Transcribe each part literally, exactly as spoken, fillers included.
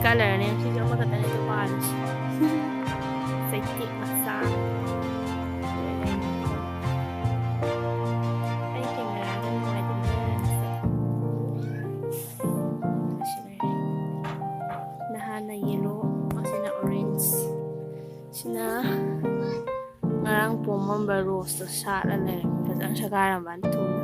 ꯀꯂꯔꯅꯦ ꯁꯤꯁꯨ ꯑꯃꯈꯛꯇꯅꯦ ꯑꯗꯨ ꯄꯥꯜꯂꯤꯁꯦ꯫ ꯆꯩꯇꯦꯛ ꯃꯆꯥ꯫ ꯑꯩ ꯀꯦꯃꯦꯔꯥꯗ ꯅꯨꯡꯉꯥꯏꯇꯕꯅꯤꯅ ꯌꯦꯡꯉꯁꯦ꯫ ꯁꯤ ꯂꯩꯔꯦ꯫ ꯅꯍꯥꯟꯅ ꯌꯦꯜꯂꯣ, ꯉꯁꯤꯅ ꯑꯣꯔꯦꯟꯖ꯫ ꯁꯤꯅ ꯉꯔꯥꯡ ꯄꯣꯝꯃꯝꯕ ꯔꯣꯁꯇꯣ ꯁꯥꯠꯂ ꯂꯩꯔꯝꯃꯦ꯫ ꯐꯖꯅ ꯁꯥꯠꯀꯥꯏꯔꯝꯕꯅꯤ ꯊꯨꯅ꯫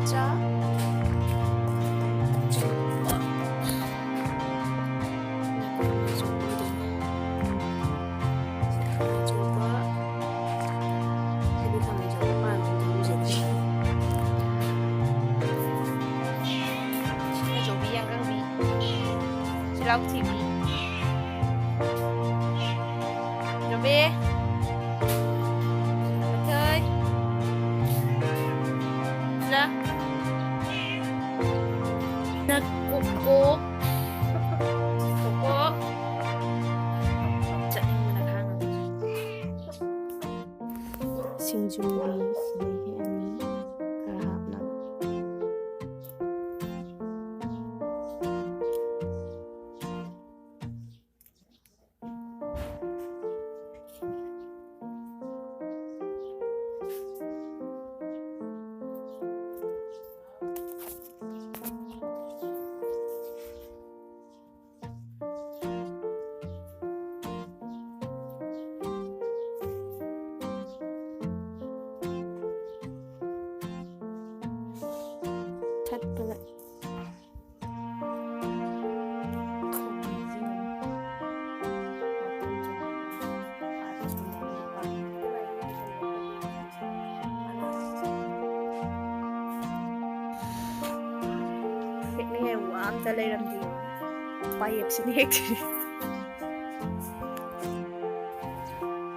ꯃꯆꯥ꯫ ꯍꯥꯏꯗꯤ ꯈꯥꯃꯦꯟ ꯑꯆꯧꯕ ꯄꯥꯝꯃꯦ, ꯑꯗꯨ ꯎꯖꯗ꯭ꯔꯤ꯫ ꯁꯤ ꯑꯆꯧꯕꯤ ꯌꯥꯡꯈꯪꯕꯤ꯫ ꯁꯤ ꯂꯥꯎ ꯊꯤꯕꯤ꯫ ꯌꯣꯕꯤ꯫ ꯃꯊꯣꯏ꯫ ꯂꯥ꯫ ꯅꯀꯣꯀꯣ꯫ ꯀꯣꯀꯣ꯫ ꯆꯠꯅꯤꯡꯕꯅ ꯈꯥꯡꯉꯝꯗ꯭ꯔꯦ꯫ ꯁꯤꯡꯖꯨꯒꯤ ꯁꯤꯗꯩ ꯍꯦꯛꯑꯅꯤ ꯈꯔ ꯍꯥꯞꯅꯕ꯫ ꯇ ꯂꯩꯔꯝꯗꯦ꯫ ꯄꯥꯌꯦꯞꯁꯤꯅ ꯍꯦꯛ ꯊꯤꯔꯦ꯫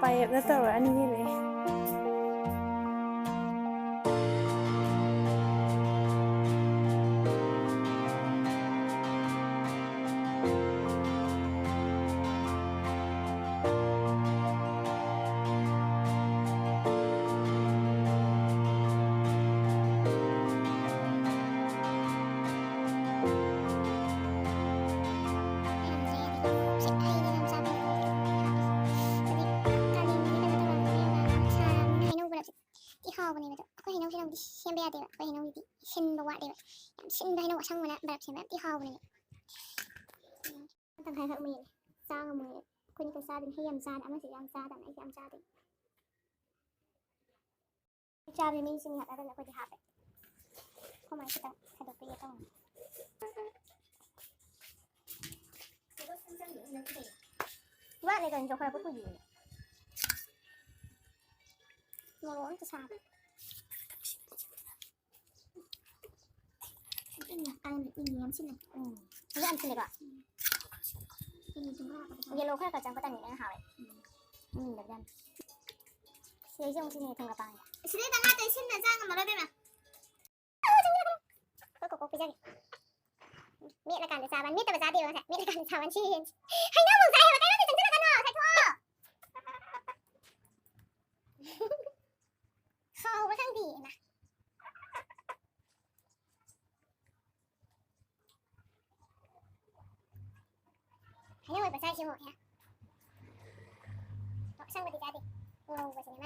ꯄꯥꯌꯦꯞꯅ ꯇꯧꯔ ꯑꯅꯤ ꯍꯦꯜꯂꯛꯑꯦ꯫ ꯊꯤ ꯍꯥꯎꯕꯅꯦꯕ ꯑꯗꯣ꯫ ꯑꯩꯈꯣꯏ ꯍꯩꯅꯧꯁꯤꯅ ꯑꯃꯨꯛꯇꯤ ꯁꯦꯝꯕ ꯌꯥꯗꯦꯕ꯫ ꯑꯩꯈꯣꯏ ꯍꯩꯅꯧꯁꯤꯗꯤ ꯁꯤꯟꯕ ꯋꯥꯠꯂꯦꯕ꯫ ꯌꯥꯝ ꯁꯤꯟꯕ ꯍꯩꯅꯧ ꯑꯁꯪꯕꯅ ꯕꯔꯞ ꯁꯦꯝꯕ ꯌꯥꯝ ꯊꯤ ꯍꯥꯎꯕꯅꯦꯕ꯫ ꯇꯪꯈꯥꯏꯈꯛ ꯃꯨꯜꯂꯦ꯫ ꯆꯥ ꯉꯝꯃꯣꯏ꯫ ꯑꯩꯈꯣꯏꯅꯤ ꯈꯛ ꯆꯥꯗꯣꯏꯅꯤ꯫ ꯍꯩ ꯌꯥꯝ ꯆꯥꯅꯤ꯫ ꯑꯃꯁꯨ ꯌꯥꯝ ꯆꯥꯗꯕꯅꯦ꯫ ꯑꯩꯁꯨ ꯌꯥꯝ ꯆꯥꯗꯣꯏꯅꯤ꯫ ꯆꯥꯕꯗꯤ ꯃꯤ ꯁꯤꯡ ꯍꯥꯠꯅꯗꯅ ꯑꯩꯈꯣꯏꯗꯤ ꯍꯥꯞꯄꯦ꯫ ꯑꯩꯈꯣꯏ ꯃꯥꯏ ꯈꯤꯇꯪ ꯈꯥꯏꯗꯣꯛꯄꯤꯒꯦ ꯇꯧꯕꯅꯤ꯫ ꯋꯥꯠꯂꯤ ꯀꯩꯅꯣ, ꯆꯥꯎꯈꯠꯂꯛꯄ ꯀꯨꯏꯗ꯭ꯔꯤꯕꯅꯦ꯫ ꯃꯣꯔꯣꯛ ꯑꯝꯇ ꯁꯥꯕ꯫ ꯎꯝ, ꯀꯥꯂꯦꯟ ꯏꯪꯉꯦ ꯌꯥꯝ ꯁꯤꯜꯂꯦ꯫ ꯎꯝ꯫ ꯍꯧꯖꯤꯛ ꯌꯥꯝ ꯁꯤꯜꯂꯦꯀꯣ? ꯎꯝ꯫ ꯌꯦꯂꯣ ꯈꯔ ꯈꯔ ꯆꯪꯕ ꯇꯥꯏꯃꯤꯡꯗ ꯍꯥꯎꯋꯦ꯫ ꯎꯝ꯫ ꯎꯝ, ꯌꯥꯝ꯫ ꯁꯤꯗꯩꯁꯦ ꯑꯃꯨꯛ ꯁꯤꯅꯦ ꯊꯨꯝꯒ ꯄꯥꯟꯒ꯫ ꯁꯤꯗꯩ ꯇꯉꯥꯏ ꯇꯩ ꯁꯤꯟꯅ ꯆꯥ ꯉꯝꯃꯔꯣꯏ, ꯏꯕꯦꯝꯃ꯫ ꯑꯩꯈꯣꯏ ꯀꯣꯛ ꯄꯤꯖꯒꯦ꯫ ꯃꯦꯠꯂꯀꯥꯟꯗ ꯆꯥꯕ꯫ ꯃꯦꯠꯇꯕ ꯆꯥꯗꯦꯕ ꯉꯁꯥꯏ꯫ ꯃꯦꯠꯂꯀꯥꯟꯗ ꯆꯥꯕ ꯁꯤ ꯌꯦꯟꯁꯦ꯫ ꯍꯩꯅꯧꯃꯨꯛ ꯆꯥꯏ ꯍꯥꯏꯕ꯫ ꯀꯩꯅꯣꯗꯤ ꯆꯪꯁꯤꯜꯂꯛꯀꯅꯣ꯫ ꯁꯥꯏꯊꯣꯛꯑꯣ꯫ ꯍꯥꯎꯕ꯭ꯔꯥ ꯈꯪꯗꯦ꯫ ꯍꯩꯅꯧ ꯑꯣꯏꯕ ꯆꯥꯏꯁꯦ ꯑꯃꯨꯛ, ꯍꯦ꯫ ꯑꯁꯪꯕꯗꯤ ꯆꯥꯗꯦ꯫ ꯉꯧꯕꯁꯤꯅꯦ꯫